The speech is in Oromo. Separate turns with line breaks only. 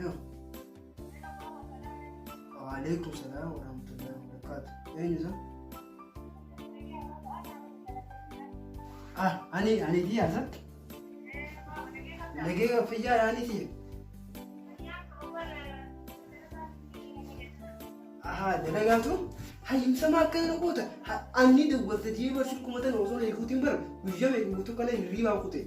Hello. Waalaikum salaam wa rahmatullahi wa barakatuh. Eenyu isa? Ah, ani tiya sa? Nagee fayyaa ani tiya. Ahaa, dalagaatu hayyumsa maa akkana na goota? Anni dawwalte jee bar silkuma tana osoo eeguutiin bara guyyaa meeqa guutuu kana hirriibaan kute.